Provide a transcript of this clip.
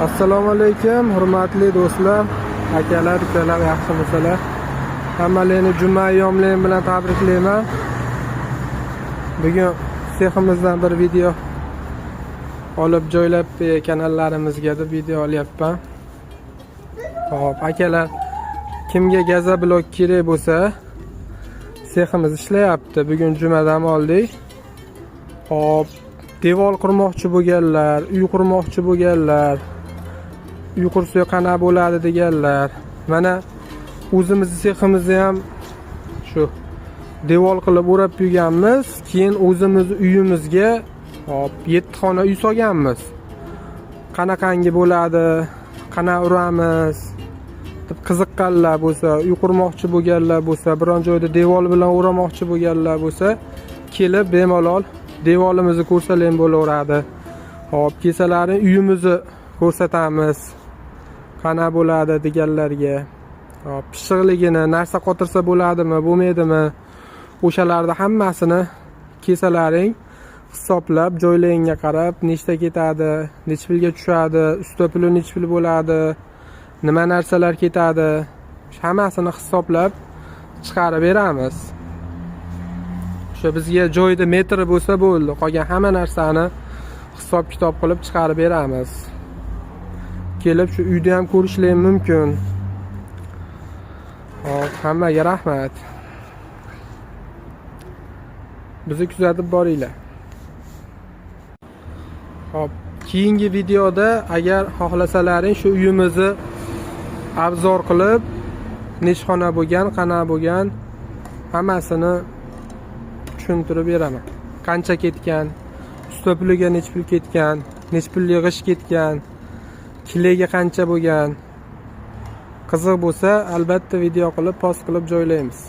Assalomu alaykum, hurmatli do'stlar, akalar, ukalar, yaxshimisizlar? Hammalaringni juma ayyomlari bilan tabriklayman. Bugun seximizdan bir video olib joylab kanallarimizga deb video olyapman. Xo'p, akalar, kimga газоблок kerak bo'lsa, seximiz ishlayapti. Bugun juma, dam oldik. Xo'p, devor qurmoqchi bo'lganlar, uy qurmoqchi bo'lganlar, uy qursa qanaqa bo'ladi deganlar. Mana o'zimizni seximizni ham shu devor qilib o'rab qo'yganmiz. Keyin o'zimizni uyimizga, hop, 7 xona uy solganmiz. Qanaqangi bo'ladi, qanaqa uramiz deb qiziqqanlar bo'lsa, uy qurmoqchi bo'lganlar bo'lsa, biron joyda devor bilan o'ramoqchi bo'lganlar bo'lsa, kelib bemalol devorimizni ko'rsalar ham bo'laveradi. Hop, kelsalaring uyimizni ko'rsatamiz. Qanaqa bo'ladi deganlarga. Hop, pishiqligini, narsa qotirsa bo'ladimi, bo'lmaydimi? O'shalarni hammasini kelsalaring hisoblab, joylaringga qarab nechta ketadi, necha pulga tushadi, usta puli necha pul bo'ladi, nima narsalar ketadi, hammasini hisoblab chiqarib beramiz. O'sha bizga joyida metri bo'lsa bo'ldi, qolgan hamma narsani hisob kitob qilib chiqarib beramiz. Kelib shu uyda ham ko'rishlar mumkin. Hop, hammaga rahmat. Bizni kuzatib boringlar. Hop, keyingi videoda agar xohlasalaring shu uyimizni обзор qilib, necha xona bo'lgan, qanaqa bo'lgan, hammasini tushuntirib beraman. Qancha ketgan, usta puliga necha pul ketgan, necha pullik g'isht ketgan, клей ga qancha bo'lgan. Qiziq bo'lsa, albatta video qilib, post qilib joylaymiz.